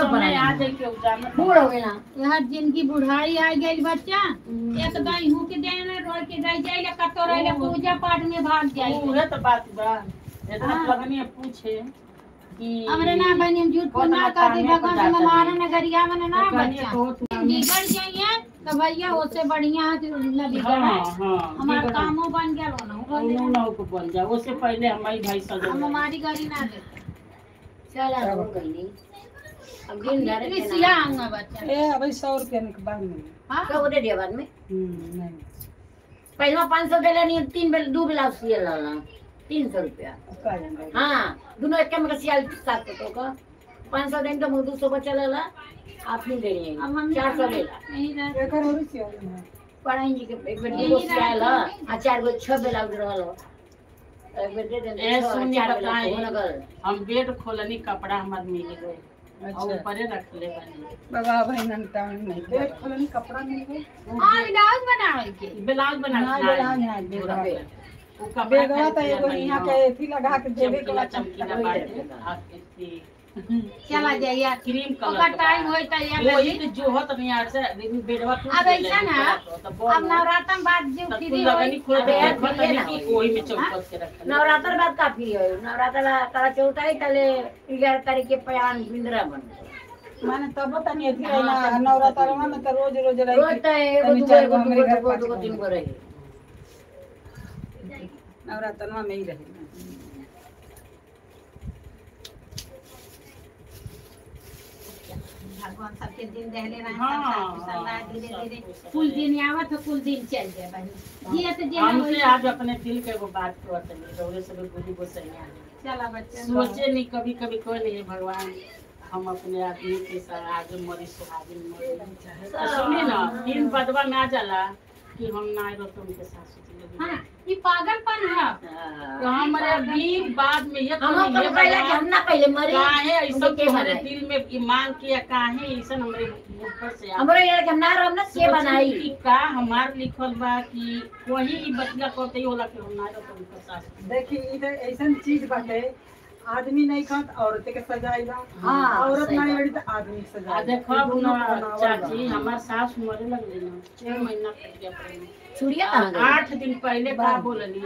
समय आ जाए के जाना बूढ़ हो गइला यहाँ जिनकी बुढ़ाई आ गई बच्चा एक दही हूँ के देने रोय के रह जाए ला कतो रह पूजा पाठ में भाग जाए। उहे तो बात बा इतना लगनी पूछे कि हमरे ना बहनी हम झूठ को ना कहती भगवान से मैं मारे न गरिया में ना बच्चा बिगड़ जाइए तो भैया उससे बढ़िया है कि न बिगड़े। हां हमारा कामो बन गया ना हो ना को बन जा उससे पहले हमारी भाई सजन हम हमारी गाड़ी ना दे चल हो गई अब दिन धरे इतनी सिया आऊंगा बच्चा ए अभी 100 रुपया में बाद में। हां कब दे दिया बाद में? नहीं पहला 500 देला नहीं 3 बेल 2 ब्लाउज सियल ला 300 रुपया। हां दोनों एक में सियल 700 तो का 500 देन तो 200 बचल ला आप नहीं दे रही 400 लेला एकर और सियल पढ़ाई जी के एक बेर दो सियल आ 4 गो 6 ब्लाउज रहल एक बेर दे देन ए सुनी बताई हम बेड खोलनी कपड़ा हमर मिल गए अच्छा और ऊपरे रख ले बानी बाबा भाई नंता नहीं बेड खोलनी कपड़ा मिल गए। हां ब्लाउज बनावे के ब्लाउज बना ब्लाउज वो कपड़ा तो एगो यहां के एथी लगा के देवे के चमकीला बाटे चला जाइए क्रीम कलर ओकर टाइम होई त यार वही तो जो होत नहीं यार से बेडवा टूट अब ऐसा ना अब नवरात्र बाद जो फ्री होई कि ओही में चौकस के रखल नवरात्र बाद का फ्री होई नवरात्र तारा चौथा ही तले 11 तारीख के पयान बिंद्रा बन माने तब तनी एथी रही नवरात्र में त रोज रोज रही रोज त एगो दू गो तीन गो रही नवरात्र में ही रही। भगवान सबके दिन देहले रहे सब धीरे धीरे कुल दिन आवत कुल दिन चल जाए बहन जी तो जे हमसे आज अपने दिल के एगो बात कहत नहीं रउरे सब गुरु गोसैया चला बच्चा सोचे नहीं कभी कभी कोई नहीं भगवान हम अपने आदमी के साथ आगे मरी सुहागिन मरी तो सुनी ना तीन बदवा में आ जाला कि हम ना रहो तुमके सासू जी। हां ये पागलपन है तो हमारे अभी बाद में ये हम तो पहले कि हम ना पहले मरे काहे ऐसा हमारे दिल में ईमान किया काहे ऐसा हमरे ऊपर से हमरे यार कि हम ना रहम ना के बनाई कि का हमार लिखल बा कि वही ई बतिया कहते होला कि हम ना रहो तुमके सासू। देखी इधर ऐसन चीज बाटे आदमी नहीं खात औरत के सजाई बा। औरत नहीं रही तो आदमी के सजाई। देखो ना चाची हमार सास मरे लगली ना 6 महीना पहले चूड़िया कहां गई 8 दिन पहले का बोलली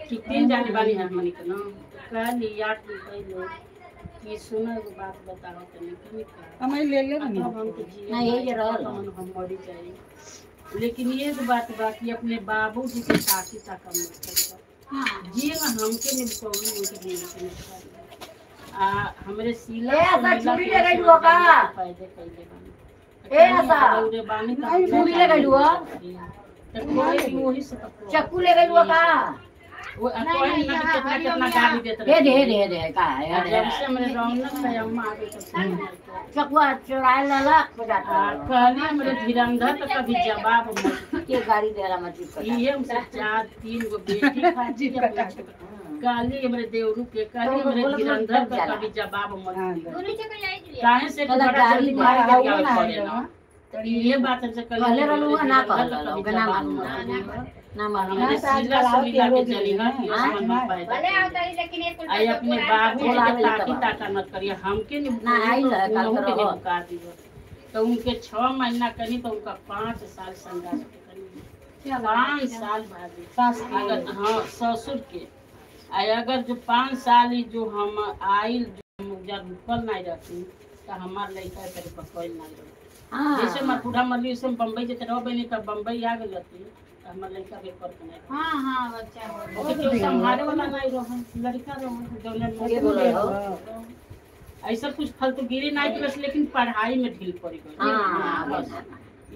कि 3 जाने वाली है हमनी के ना कहली 8 दिन पहले कि सुनो एगो बात बताओ तनी कि हम ले ले नहीं हम तो जी नहीं ये रहल हम मरी जाए लेकिन ये बात बा कि अपने बाबूजी के साथी तक हम हां जी हमके नहीं कौनो उनके नहीं आ हमरे सीला ए ऐसा चूड़ी ले गई हुआ का ए ऐसा चूड़ी ले गई हुआ तो कोई वही से चक्कू ले गई हुआ का वो कोई ना कितना कितना गाली देत दे दे दे दे का है जब से हमरे रौनक है अम्मा आगे तो चकुआ चुराए लला हो जाता कहली हमरे धीरंधर तो कभी जवाब मत के गाड़ी देला मत ये हमसे 4-3 गो बेटी खाती काली हमरे देवरू के काली हमरे धीरंधर का कभी जवाब मत काहे से बड़ा जल्दी मार के ना तो ये बात हमसे कहले रहलू ना कहल रहलू ना मालूम ना मालूम ना सीला सुनीला के चली ना भले आवता ही लेकिन एक आई अपने बाबू के ताकी ताका मत करिए हमके नहीं ना आई ल काल करो का दियो तो उनके 6 महीना करी तो उनका 5 साल संघर्ष करी 5 साल भाभी अगर हां ससुर के आई अगर जो 5 साल ही जो हम आइल जो जब रुकल नहीं रहती तो हमार लड़का के पकड़ नहीं रही। जैसे मैं बूढ़ा मरली वैसे बम्बई जते रह बनी तब बम्बई आ गेल रहती तो हमार लड़का के कर के नहीं। हां हां बच्चा हो तो संभाले वाला नहीं रहो लड़का रहो जौन ऐसा कुछ फालतूगिरी नहीं करस लेकिन पढ़ाई में ढील पड़ गई। हां बस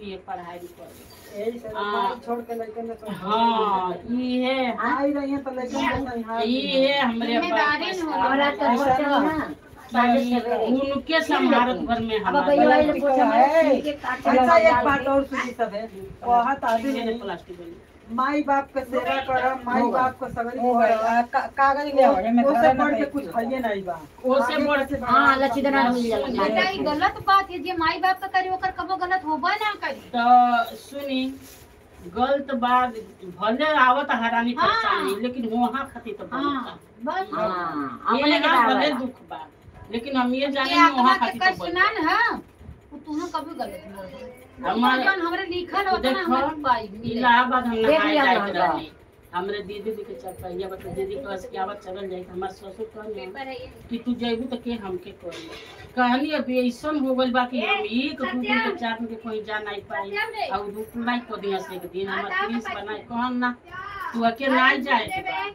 ये पढ़ाई में पड़ गई छोड़ के लड़कन ने हां ये है आई रही है तो लड़कन के नहीं ये है हमरे हमरा तो बच्चा ना उनके संभारत भर में हमारे अच्छा एक बात और सुनी सब है कहत आदमी प्लास्टिक माई बाप के सेवा कर माई बाप को सगरी कागज ले आवे में ओसे बढ़ के कुछ हइए नहीं बा ओसे बढ़ हां लचीदाना मिल जाला। बेटा ई गलत बात है जे माई बाप का करी ओकर कबो गलत होबे ना करी। तो सुनी गलत बात भले आवत हरानी परेशानी लेकिन वहां खाती तो हां बस हां अपने के भले दुख बा लेकिन हम ये जाने वहां खाती तो सुनान है गलत ना। हमारे हमरे लिखल होता ना हमारे पाई इलाहाबाद हम नहाए जाइत रहनी। हमरे दीदी जी के चरपहिया बता दीदी कहस कि आवत चलल जाई। हमार ससुर कहनी कि तू जइबू त के हमके कही कहनी। अभी ऐसन हो गइल बा कि हम एक दू दिन के चार दिन के कहीं जा नहीं पाई और रुक नहीं को दिया से एक दिन हमार पुलिस बनाए कहन ना तू अके नहीं जाए के बा,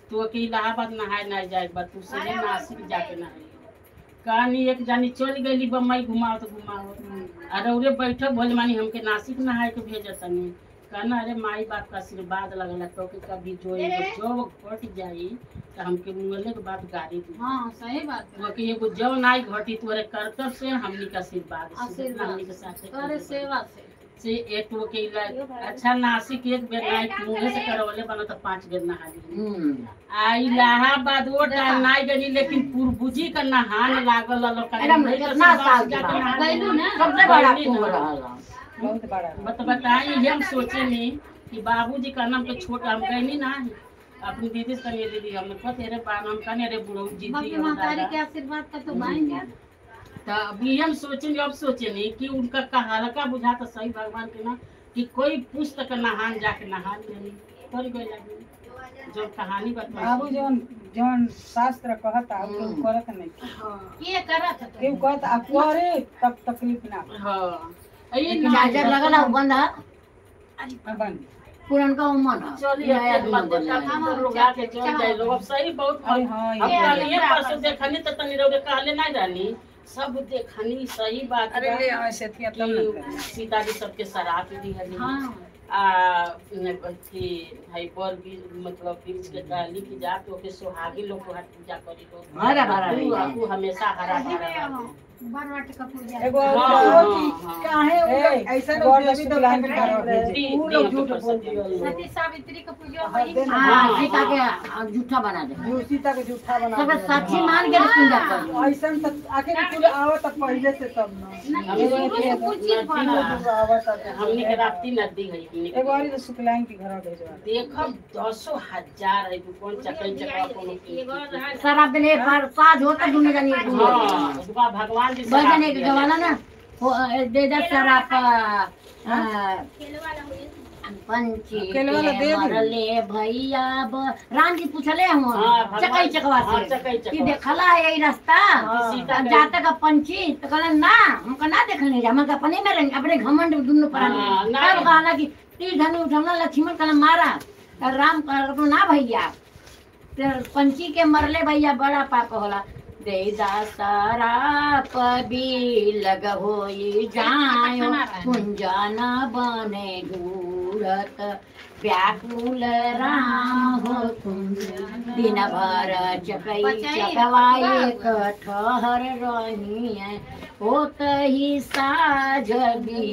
तू अके इलाहाबाद नहाए नहीं जाए बा, तू सीधे नासिक जाके नहाई। कहानी एक जानी चल गई बम्बई घुमाओ तो घुमाओ। अरे उरे बैठो बोल मानी हमके नासिक नहाए के भेजतनी। कहना अरे माई बाप का आशीर्वाद लगला तो के कभी जो एगो जौ घट जाई तो हमके मुंगले के बाद गाड़ी दी। हां सही बात है। तो के एगो जौ नाई घटी तोरे कर्तव्य से हमनी का आशीर्वाद से हमनी के साथ अरे सेवा से एक तो के अच्छा नासिक एक बेर नाई मुंहे से करवले बना तो 5 बेर नहा ली। आ इलाहाबाद वो टाइम नाई गनी लेकिन पूर्वजी का नहान लागल लोग कितना साल गइलू ना सबसे बड़ा कुंभ रहल बहुत बड़ा। मत बताई हम सोचे नहीं कि बाबूजी का नाम के छोट हम गइनी ना अपनी दीदी से कहिए दीदी हमने कहते अरे बान हम कहने अरे बुढ़ऊ जी बाकी महतारी के आशीर्वाद का तो बाएंगे। तो अभी हम सोचे अब सोचे नहीं कि उनका कहालका बुझा तो सही भगवान के ना कि कोई पुस्तक नहान जाके नहा लेनी पर गई लगी जो कहानी बता बाबू जौन जौन शास्त्र कहता उ करत नहीं। के करत के कहत आ करे तब तकलीफ ना। हां ये चार्जर लगल है बंद है बंद पुरनका उमन है। चलिए हम लोग आके चल जाए लोग अब सही बहुत। हां हम कहलिए परसों देखनी त तनी रौरे कहले नहीं रहनी सब देखनी सही बात। अरे ले ऐसे थी तब ना सीता जी सबके शराब दी हली। हां आ अथी हई बर बीज मतलब बीज के डाली की जात ओके सुहागी लोग को पूजा करी लो हरा भरा रही तू हमेशा हरा भरा बरवट का पूजा एगो काहे ऐसा देवी तो लाइन कर उ लोग झूठ बोल दियो। सती सावित्री का पूजा वही। हां सीता के झूठा बना दे सीता के झूठा बना सब साक्षी मान के पूजा कर ऐसा त आखिर कुल आवत पहले से तब ना शुरू से कुछ चीज बना हमनी के राप्ती नदी है हमनी एगो और तो शुक्लाइन के घर भेजवा देखब 10,000 है कौन चकई चकवा कोनो शराब देने पर साझ होता दुनिया जानी। हां भगवान जी भजन एक गवाला ना हो दे दे शराब पंछी मरले भैया राम जी पूछले हम चकई चकवा से कि देखला यही रास्ता जाता का पंछी तो कहला ना हमको ना देखले हम अपने में रंग अपने घमंड दुनु प्राणी तब कहला कि तीर धनु उठौला लक्ष्मण कहला मारा राम कहला ना भैया पंछी के मरले भैया बड़ा पाप होला। दे पबी लग होई जायो कुंजन बने घूरत व्याकुल राम हो तुम दिन भर चकई चकवाए ठहर रही होत ही साझ भी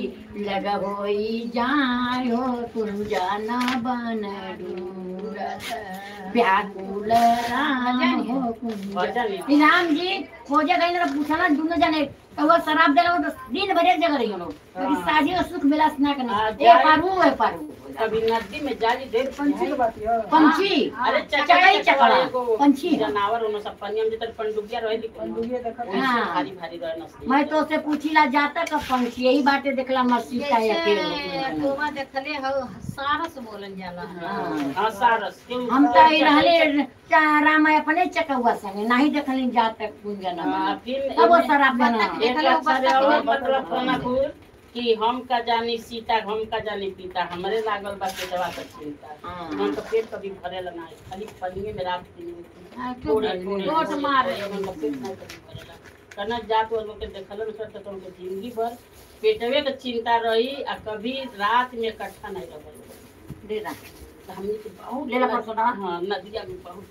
लग होई जायो कुंजन बन ढूरत व्याकुल राम हो कुंजन। राम जी खोजे गए ना पूछला दोनों जने तो वो शराब देला तो दिन भर एक जगह रही लोग क्योंकि साझी और सुख मिला ना करना ए पारू ए पारू कभी नदी में जाली देख पंछी के बात है पंछी। अरे चकई चकड़ा पंछी जानवर उन सब पनियम जितर पंडुगिया रहली पंडुगिया देखत हां भारी भारी रहे नस्ती। मैं तो से पूछीला जाता का पंछी यही बातें देखला मसीता अकेले कोवा देखले हो सारस बोलन जाला। हां सारस हम त ई रहले राम अपने चकवा संगे नहीं देखली जाता कुंजन तब वो शराब बना मतलब खानापुर कि हम का जानी सीता हम का जानी पिता हमरे लागल बा पेटवा के चिंता। हम तो पेट कभी भरेला ना खाली पनिए में रात दिन थोड़े गोट मारे हम तो पेट ना कभी भरेला कना जात और लोग के देखलन सर तो उनके जिंदगी भर पेटवे के चिंता रही आ कभी रात में इकट्ठा नहीं रहल दे दा तो हमनी के बहुत लेला परसों। हां नदिया में बहुत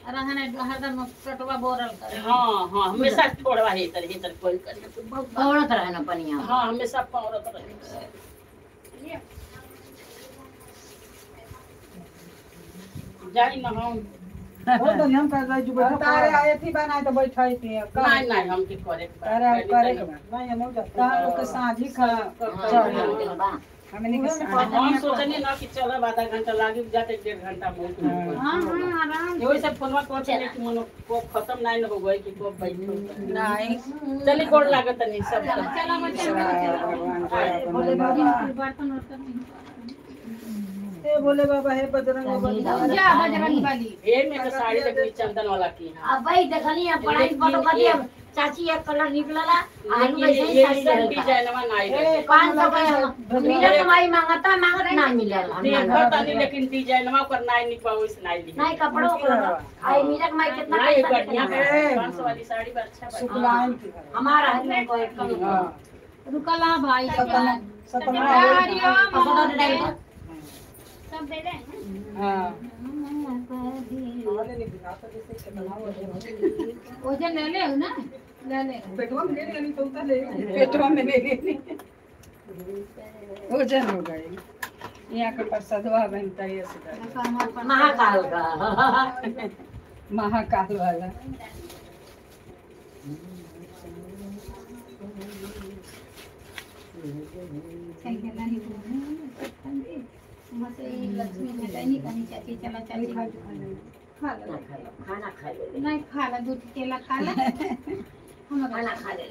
रहने हरदम टटवा बोरल करे। हां हां हमेशा छोड़वा हे तर कोई करे तो बहुत पौड़त रहे ना पनिया। हां हमेशा पौड़त रहे जाई ना हम हो तो हम कर रही जो बैठो तारे आए थी बनाए तो बैठाई थी नहीं नहीं हम के करे तारे करे के नहीं हम जाता लोग के साझी खा हमनी के हम सोचनी ना कि चलब आधा घंटा लागी जाते 1.5 घंटा बहुत हो गइल। हाँ हाँ आराम वही सब फोनवा पहुंचे कि मनो को खत्म नहीं हो गई कि को बैठो। नहीं चली गोड़ लागत नहीं सब। चला बच्चा भगवान दया बोले बनल। बाबा बर्तन वर्तन हे भोले बाबा, हे बजरंग बली। जा बजरंग बली। ए में तो साड़ी देखनी चंदन वाला की है। अब भाई देखनी है पढ़ाई फोटो कर दिया चाची एक कलर निकलला आलू कैसे ही साड़ी ये रहल डिजाइनवा नहीं रहे। 500 का मिलत माई मांगता मांगत ना मिलल हम ना देखत तनी लेकिन डिजाइनवा पर नहीं निकल वैसे नहीं लिखी। नहीं कपड़ो आई मिलत माई कितना नहीं पैसा बढ़िया निकला। ए। 500 वाली साड़ी पर अच्छा बा। शुक्लाइन की घर। हमारा है कोई कम हाँ रुकला भाई सतना सतना हरिओम पसंद नहीं सब दे रहे हैं। हाँ वजन ले ले ना ले ले पेटवा में ले लेनी तो उतर ले पेटवा में ले लेनी वजन हो गई। यहाँ के प्रसादवा बनता है सीधा महाकाल का महाकाल वाला। लक्ष्मी नहीं कहीं चाची चला चाची खा ले खाना खा ले नहीं खा ले दूध केला खा ले हम खाना खा ले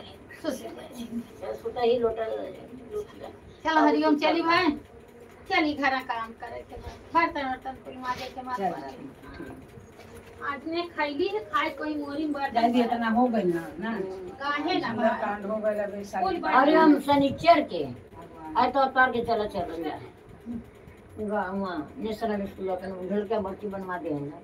सुता ही लोटा चलो हरिओम चली भाई चली घर काम करे के बाद बर्तन वर्तन कुल माजे के बाद आज ने खैली है खाए कोई मोरी में बर्तन जल्दी इतना हो गई ना ना काहे ना सुंदर कांड हो गई अभी कुल सारी। अरे हम शनिचर के आए तो उतार के चला चल जा वहाँ नेशनल स्कूल के उधर के बच्ची बनवा दे ना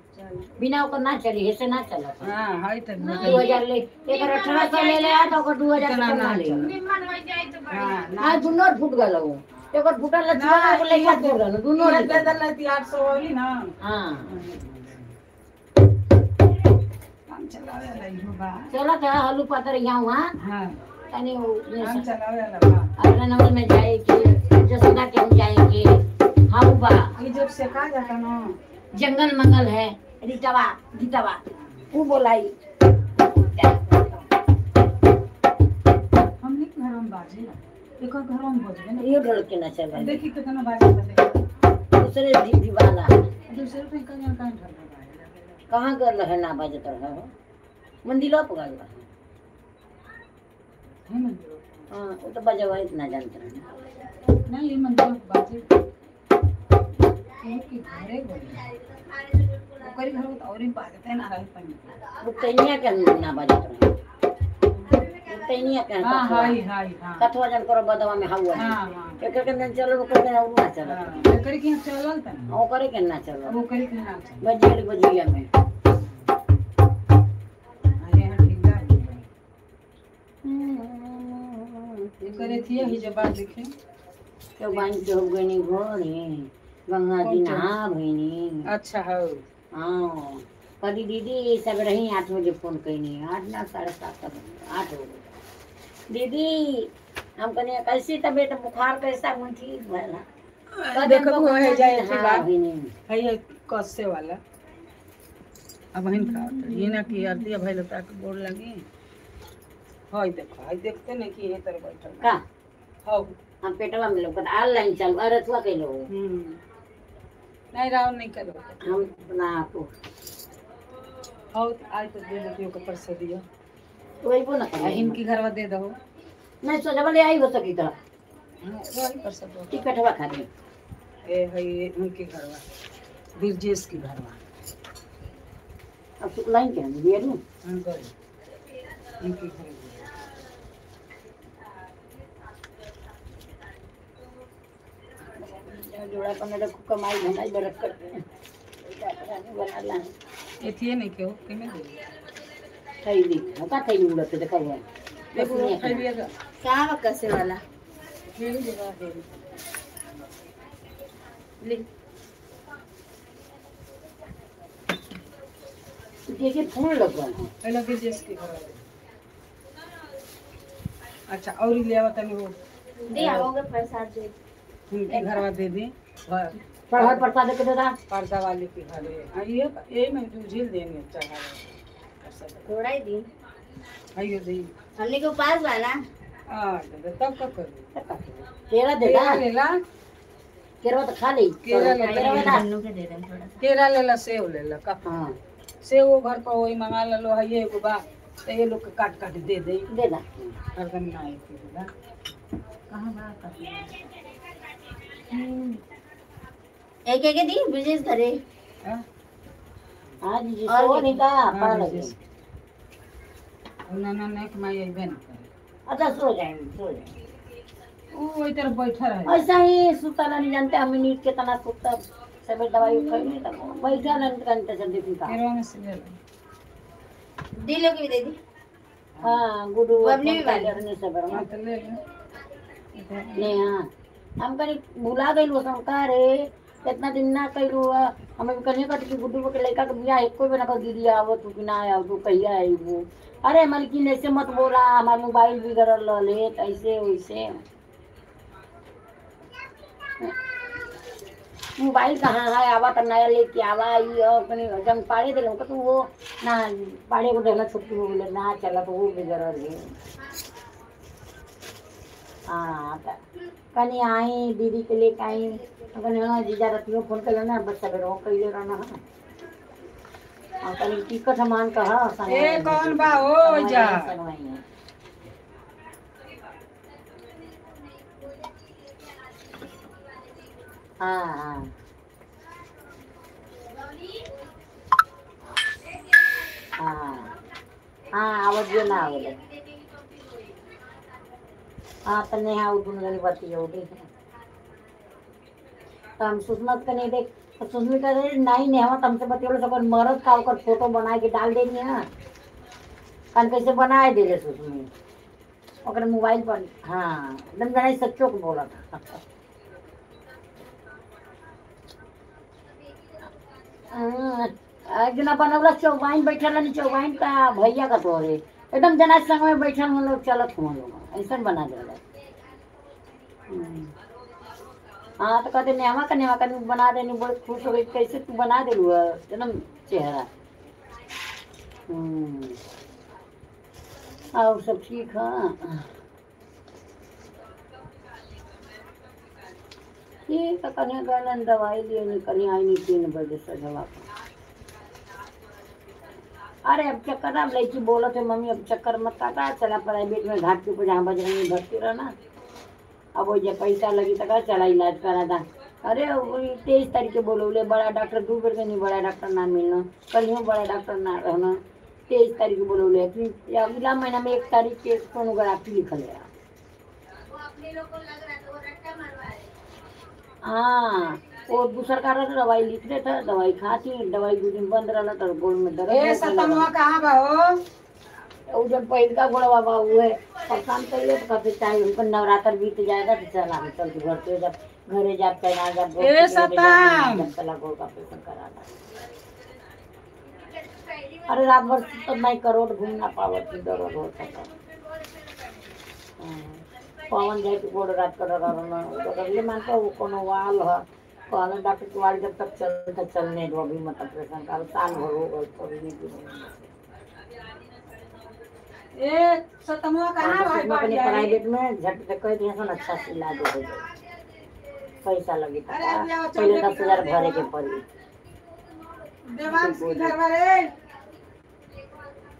बिना ओकर ना चली ऐसे ना चला हाँ हाय तो 2000 ले एक 1800 ले ले आ तो ओकर 2000 इतना से ना ना ले। निम्न हो जाए तो बड़ी हाँ ना ना दुनो फूट गल वो एक फूटल लचवा के लइका फूट गल दुनो दे दल 800 वाली ना। हां काम चलावे वाला इहो बा। चला था हलू पातर यहाँ वहाँ हाँ तनी वो काम चलावे वाला बा। अगला नंबर में जाए के जसोदा के हम जाएंगे। हाँ बा ये जब से का जाता ना जंगल मंगल है रीतवा गीतवा वो बोलाई हमने घर में बाजे ना एक घर में बजबे ना ये ढोल के ना चला देखी कितना बाजे बजे दूसरे दीवाना दूसरे पे कहीं कहीं ढोल बाजे कहाँ कर रहे ना बजत रहे हो मंदिर पर गल रहे। है मंदिर हाँ वो तो बजवा इतना जानते रहे नहीं ये मंदिर बाजे के घरे बोले ओकरी घर तो और ही बाजते ना रहे पानी वो तैनिया के ना बजत रहे तैनिया के हां हाय हाय हां कथवा जन करो बदवा में हवा हां हां एकर के दिन चलो ओकर के और ना चलो एकरी के चलल त ओकरे के ना चलो ओकरी के ना चल बजिया बजिया में अरे हां ठीक है करे थी ही जब बात देखे तो बांझ के हो गई घोड़ी गंगा जी नहा भईनी। अच्छा हो हाँ कभी दीदी सब रही 8 बजे फोन कैनी 8 ना 7:30 तक 8 हो गए दीदी। हम कहने कैसी तबीयत बुखार कैसा हुई ठीक भला देखो हो जाए थी बात बात है ये कसे वाला अब हन का ये ना कि आरती भाई लता के गोड़ लगी हाय देखो हाय देखते नहीं कि ये तर बैठल का हो हम पेटवा में लोग ऑनलाइन चालू अरे तुआ कैलो नहीं राव नहीं करो हम ना आपको हो आज तो दे दो के प्रसादियो तो वही ना आ इनकी घरवा दे दो नहीं सोचा भले आई हो सकी तो हां वही प्रसाद टिकटवा खा दे ए है ये उनके घरवा बिरजेश की घरवा अब लाइन के दिए रू हम गए इनके घर जोड़ा पन्ने रखो कमाई धंधाई बरक करते हैं बना ला एथिए नहीं क्यों केमे दे थैली का थैली उड़त देखा हुआ देखो थैली का का कसे वाला मेरी जगह दे ले देखिए फूल लग रहा है पहला बिरजेश के घर अच्छा और ले आवा तनी वो दे आओगे प्रसाद जो उनके घरवा दे दे पढ़ प्रसाद के दादा पर्दा वाले के घरे हाँ ये ये मैं झील देंगे चढ़ा थोड़ा ही दी आइयो दी हमने के पास वाला आ दादा तब का करू तेरा देगा तेरा लेला केरवा तो खा ले। केरा ले केरवा ना। बन्नू के दे दें थोड़ा सा। केरा ले ला, सेब ले ला का। हाँ सेब वो घर पर वही मंगा लो है, ये एगो बा तो ये लोग के काट काट दे दे। दे दा। हरदम ना आए के बा। कहाँ बा कहाँ? एक एक दी बिजनेस करे। हाँ? हाँ जी और सो नहीं का हाँ, पड़ा लगे। बिजनेस। ना ना नहीं कमाई अइबे ना करे। अच्छा सो जाएंगे सो जाएंगे। ऊ वही तरफ बैठा रहे। ऐसा ही सुता नहीं जानते हम नींद के तना सुता सब दवाई खाई नहीं तब बैठा नहीं करते जल्दी का। केरवा में से ले ला। दी लोग भी दे दी। हाँ गुडू बबली भी वाली। करने से बड़ा हाँ तो ले ले। नहीं हाँ हम कहीं भुला गई लो शंका रे इतना दिन ना कई हम कहीं कट कि गुड्डू के लड़का के बियाह एको बेर ना कह दीदी आवत तू कि ना आव तू कहिया आइबू। अरे मलकिन ऐसे मत बोला, हमार मोबाइल बिगड़ल रहले त ऐसे वैसे। मोबाइल कहाँ है, आवा त नया लेके आवा ई और कनी जब पाड़े दिल तो वो ना पाड़े को देखना छुट्टी हो गेलै ना चला तो वो बिगड़ल है। हाँ त कनी आई दीदी के लेके आई कनी हाँ जीजा रतियो फोन कर ना बस सवेरे हो कइले रहना है। हाँ कनी टिकट हमान कहा ए कौन बा ओ जा। हाँ हाँ हाँ हाँ आवत जो ना आवले। हाँ तो नेहा वो दुनू जनी बतिया उठी तो हम सुषमा के नहीं देख तो सुषमा का नहीं नेहा तो हमसे बतियोले तो अपन मरद का ओकर फोटो बना के डाल देनी है कन कैसे बनाए देले सुषमा ओकर मोबाइल पर। हाँ एकदम जरा सच्चो के बोला था। जना बनवला चौबाइन बैठल रहनी चौबाइन का भैया का तोरे एकदम जना संग में बैठल हम लोग चलत हम लोग ऐसा बना देला। हाँ तो कहते नेहा का बना देनी बड़े खुश हो गई कैसे तू बना देलू एकदम चेहरा। और सब ठीक है ठीक है। कन्या गलन दवाई लिए नहीं कन्या आई नहीं 3 बजे सजवा। अरे अब चक्कर अब लड़की बोलत है मम्मी अब चक्कर मत काटा चला प्राइवेट में घाट के ऊपर जहाँ बजरंगी भर्ती रहना अब वो जब पैसा लगी तक चला इलाज करा था। अरे 23 तारीख के बोलौले बड़ा डॉक्टर 2 बेर के नहीं बड़ा डॉक्टर ना मिलना कल बड़ा डॉक्टर ना रहना 23 तारीख के बोलौले फिर अगला महीना में 1 तारीख के सोनोग्राफी लिखल है। हाँ वो दूसर का दवाई लिख रहे था दवाई खाती दवाई 2 दिन बंद रहा तो गोड़ में दर्द। ए सतमवा कहाँ बा हो? वो जब पहिलका गोड़वा बा वो है परेशान कर ले तो कहते चाहे उनको नवरात्र बीत जाएगा तो चला हम चल के घर पे जब घरे जाब चाहे ना जब ए सतम जब चला गोड़ का ऑपरेशन कराना। अरे रात भर तो मैं करोड़ घूमना पावत दर्द होता था। पवन जाए के गोड़ रात कर रहना मानता वो कोनो वाल है कहना डॉक्टर के वाल जब तक चलता चलने दो अभी मत ऑपरेशन कर साल भर हो गए तो अभी नहीं। ए सतमवा कहाँ भाई अपने प्राइवेट में झट से कह दिया सुन अच्छा से इलाज हो जाए पैसा लगी पहले 10,000 भरे के पड़ी। देवांश के घर वाले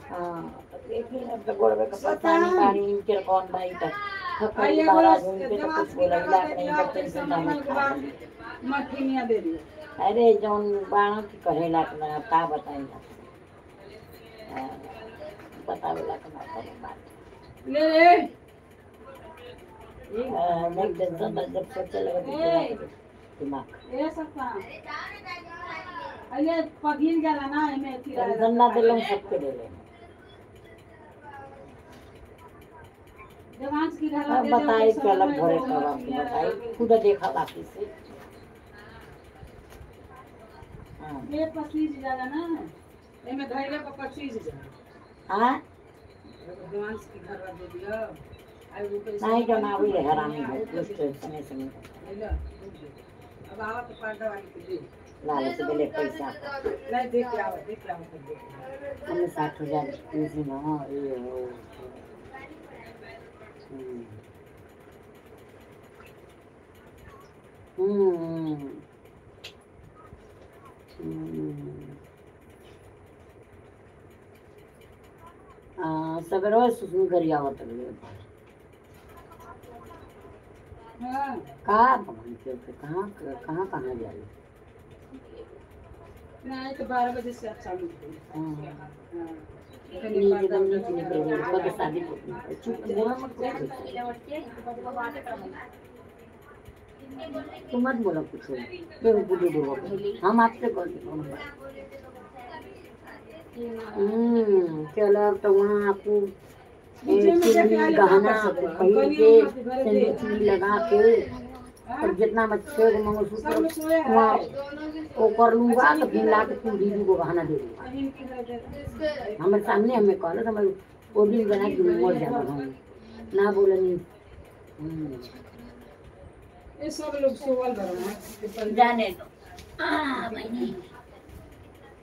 हाँ तो देखिए अब तो गोड़वे का पता नहीं पानी के कौन भाई तक आइए बोला बोलो कुछ बोला इलाज नहीं करते मठिनिया दे दी। अरे जौन बाणों की कहेला ना का बताएगा बतावेला का बात ले ले नहीं टेंशन जब सोचे लगा दिमाग ए सत्ता अरे पगिल जाला ना एमे अथी टेंशन ना दिलम सबके दे ले देवांश की घर अब बताई चल भरे कब आपको बताई खुद देखा बाकी से। हाँ ये 25 जाला ना एमे धैले पर 25 जाला। हाँ देवांश की घर दे दियो नहीं जनावी है हरामी है कुछ समय समय अब आवा तो पर्दा वाली के दे लालच देले पैसा नहीं देख के आवा देख लावा तो देख हमें 60,000 इसी में हाँ ये हो। हम्म हम्म। सवेरे सुसुम करी आवत रहे। हाँ का भगवान के कहाँ कहाँ कहाँ जाए। नहीं तो 12 बजे से अब चालू हो गई। हाँ। हाँ। नीचे एकदम नीचे निकल गई बाकी शादी को चुप बोला मत कुछ। तुम मत बोला कुछ, बेवकूफ बोलो, हम आपसे कौन। चलो अब तो वहाँ आपको गहना पहन के सिंदूर चूड़ी लगा के और जितना बच्चे को मंगलसूत्र वहाँ वो कर लूँगा तो फिर ला के तुम दीदी को गहना दे दूँगा। हमारे सामने हमें कहल तो हमारे वो दिन बना के मर जाना हम ना बोले नहीं। ये सब लोग सोवल बरन जाने दो। भाई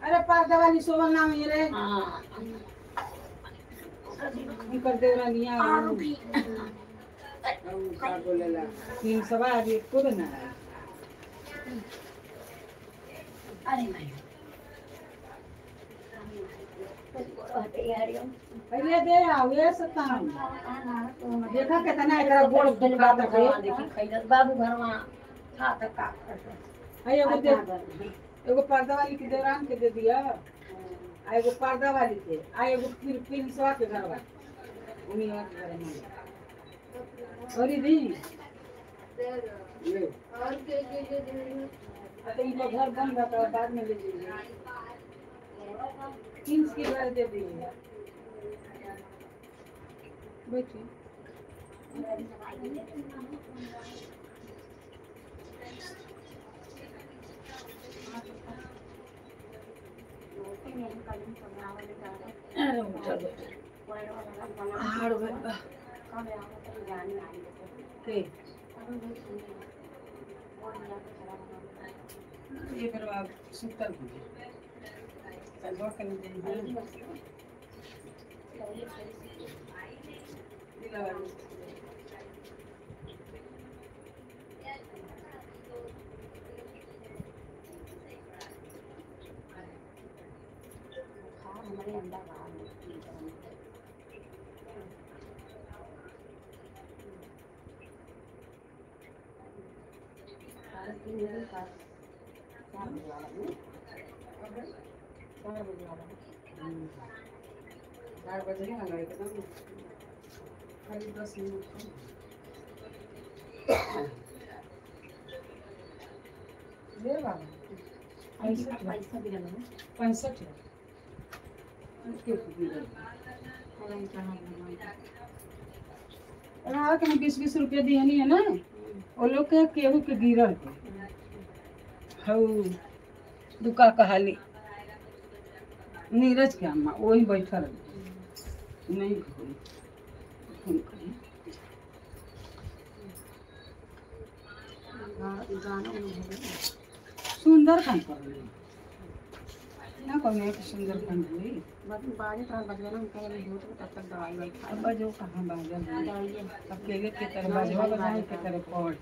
अरे पर्दा वाली सोवल ना हुई रे। उनकर देवरानिया का बोलेला तीन सवा अभी को ना। अरे भाई पहले दे आओ ये सतान देखा कितना एकरा गोड़ दुखात है। देखी खैरत बाबू घरवा था त का है एगो दे, एगो पर्दा वाली के देवरान के दे दिया, आ एगो पर्दा वाली के, आ एगो फिर पिंसवा के घरवा उन्हीं के घर में और दी ले और के के के तो इनका घर बन रहा था बाद में ले लीजिए। किंस के घर दे दीजिए। बैठिए। के ये फिर आप सुतल हो गए के नहीं। चार बजे ना एकदम खाली 10 मिनट ले बाबा। 65 के 20-20 रुपया दिहनी है ना वो लोग के केहू के गिरल हऊ दुका कहाली नीरज के अम्मा वही बैठल नहीं फोन करी सुंदर काम कर ना कहने कि सुंदर काम हुई बजो कहाँ बाजा अकेले के तरह बजवा बजाए के तरह पढ़।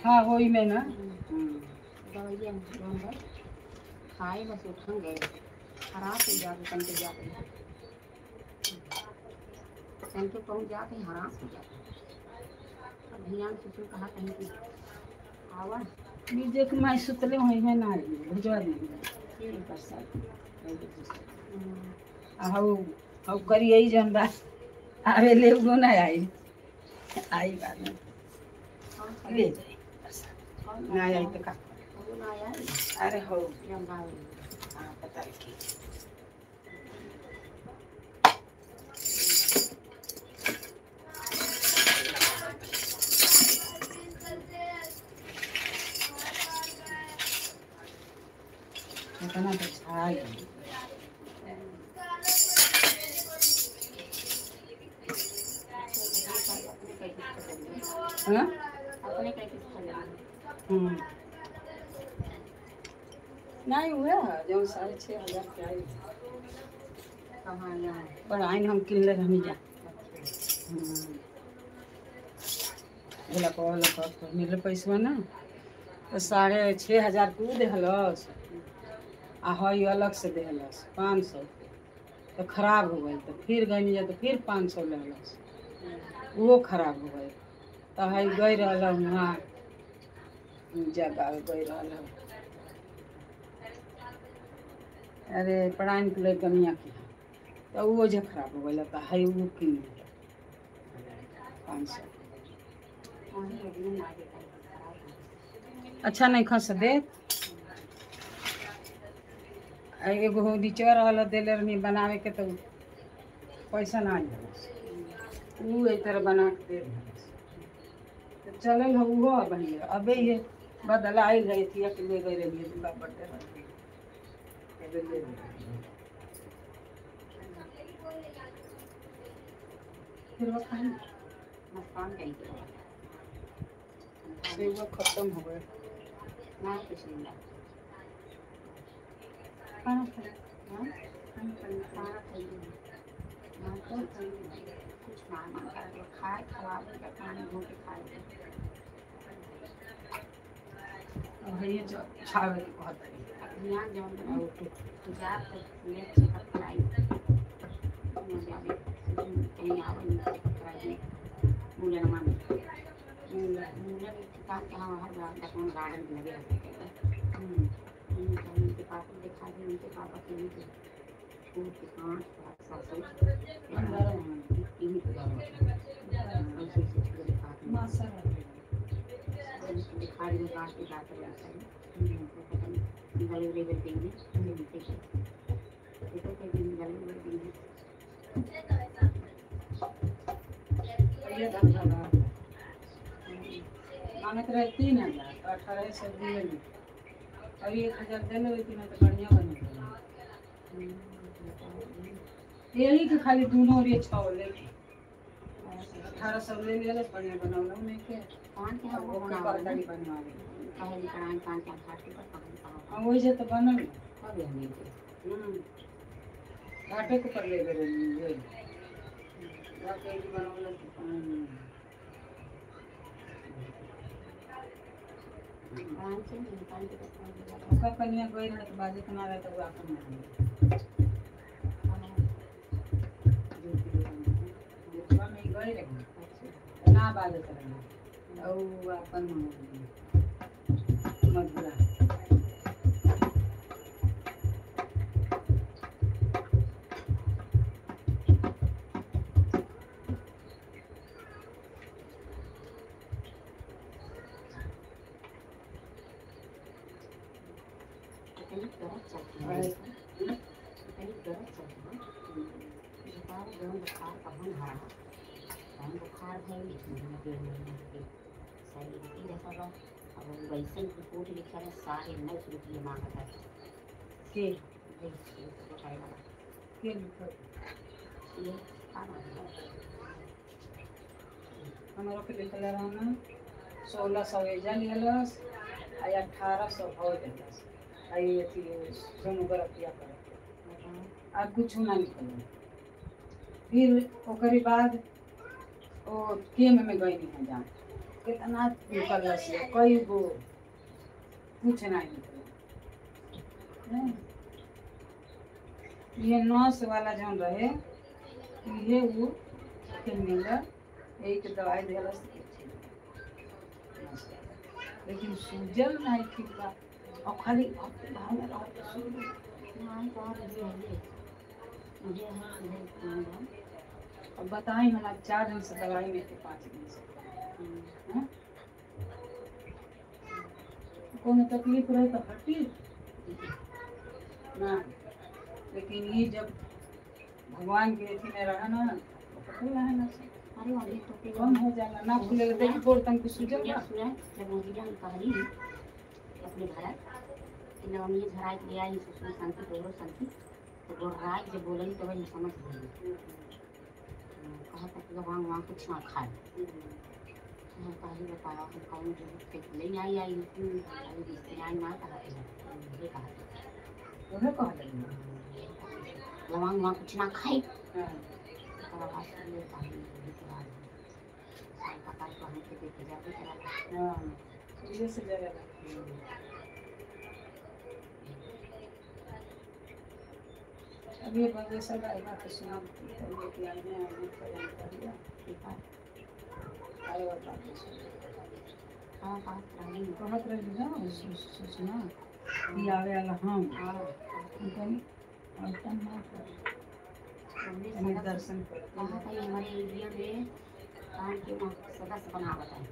हाँ होई में ना खाए बस उठन गए खराब हो जाके कंटे जाके कंटे पहुँच जाके हरास हो जाते। अब ध्यान से कहा कहीं की आवा बीजे के माई सुतले होई में ना भिजवा दी प्रसाद आहू हऊ करी यही जन बा आवे ले उगो ना आई आई बाद में ले जाई प्रसाद ना आई तो का अरे हो हाँ पता की इतना तो छाई हाँ नहीं हुआ जो 6,500 के आई कहाँ यहाँ पर आइन हम किन ले हम जा। झलकवा उलकवा मिले पैसवा ना तो 6,500 के ऊ देहलस आ हई अलग से देहलस 500 तो खराब हो गई। तो फिर गई जा तो फिर 500 लेहलस, वो खराब हो गई। तो हई गई रहल वहाँ जगह गई रहल, अरे पढ़ाइन के लड़कनिया की, तो वो जे खराब हो गई। तो हई वो किन 500। अच्छा नहीं खस दे। एगो नीचे रहल देले रहनी बनावे के तो पैसा ना आयल, ऊ एहि तरह बना के दे रहल। तो चलल हो उहो अब अबे ये बदल आयल है अथिया के ले गई रही दुर्गा बर्थडे ले। फिर वो खाई सेवा खत्म हो गए ना कुछ नहीं खाना खाना खाना खाइए ना तो कुछ ना मन कर खाए खवावे का पानी घोट के खाए। अब ये जो छावे के कहत है ध्यान जौन तो जा तो ले चेकअप कराई ना जावे कहीं आवे नहीं चेकअप कराई मूलन में मूलन के पास कहाँ हर बार तक गार्डन में लगे रहते हैं। उनके पापा दिखा दे, उनके पापा के भी छूट के कांच दिखा रही गांठ के डॉक्टर पता नहीं गले उले गिर देंगे देंगे। मांगत रहे 3,000 तो 1,800 दिए नहीं, और 1,000 देने रही ना तो बढ़िया बन यही के खाली दोनों रे 6 ले 1,800 ले ले बढ़िया बनौलो नहीं के कौन के अब वो ओके बनावल परदारी बनवावे पहले करान कान के घाट के पर कहां हां वही से तो बनल कब हमें के घाटे के पर ले गए रही घाटे के बनौलो तो कान से निकाल के ओकर कनिया गई रहे तो बाजे के मारे तो अपन में गई रहे ना बाजे रहे और अपन मधुरा बुखार भइल अब वैसे रिपोर्ट लिखल है 950 रुपये मांगत है के के के ये का मांगत हमारो के लिखल रहना 1,600 एजा लिहलस आ 1,800 हो देलस आ ये अथी सोनोग्राफिया करे आ कुछ ना निकल। फिर ओकरे बाद ओ केम में गई नहीं जान कितना निकल से कई गो कुछ नहीं निकल। ये 900 वाला जौन रहे ये वो फिर मिला एक दवाई दिलस लेकिन सूजल नहीं ठीक बा और खाली भाव में रह के सूजल नहीं कहाँ रही है मुझे हाँ नहीं अब बताई हम आज 4 दिन से दवाई में थे 5 दिन से कोनो तकलीफ रहे तो हटी ना, लेकिन ये जब भगवान के अथी में रहा ना तो रहे ना अरे अभी तो कम हो जाला ना खुले देखी गोड़ तन के सूजल बा। सुना जब मोदी हम कहली अपने घर कि नवमी झराई के आई ससुर शांति तोरो शांति तो गोड़राई जब बोलनी तो वही समझ गई कहा तक वहाँ वहाँ कुछ ना खाए हम कहीं बताया हम कौन जो ले आई आई आई रिश्ते आई ना कहा ये कहा उन्हें कह देना लवांग वहाँ कुछ ना खाए हां आवाज सुन ले कहीं कपार को हम के देख जाते चला। हाँ, ये से जरा अभी ये बंदे सब आए बात सुना तो लेके आए हैं आए हैं कर दिया ठीक है। आए और बात सुना। हाँ बात रही। कहत रही ना सुना कि आवे वाला हम हाँ कहीं और तम ना कर हमने दर्शन कर कहा था हमारे एरिया में कान के वहाँ सदस्य बनावत है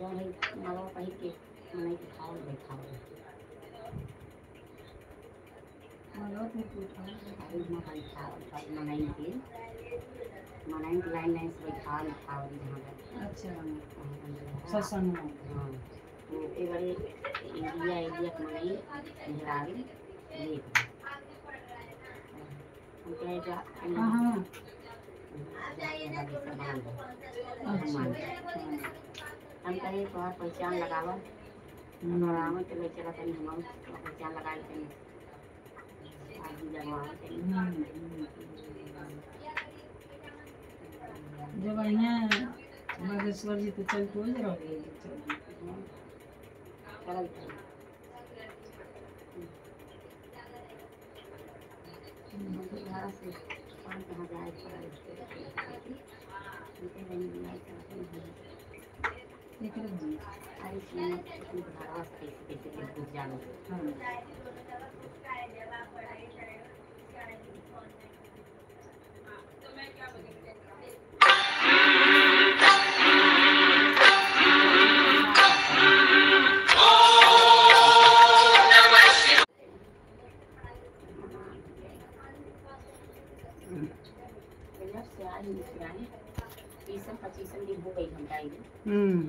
जो है मालवा पहिर के मनई के खावल बैठावल मनई के लाइन लाइन से बैठावल खावल जहाँ पर। अच्छा सत्संग में। हाँ तो एक बार एरिया एरिया के मनई मेहरावी ले हम कहे जा। हाँ हम कहे तोहर पहचान लगावा आवे तो ले चला तनी हम पहचान लगा तनी आदमी लगवावे तनी। जब यहाँ बागेश्वर जी तो चल के रह गए चल चल घर से कहाँ कहाँ जाए अरे घरवा से कैसे कैसे घुस जाना। से आज 20-25 दिन हो गई हम।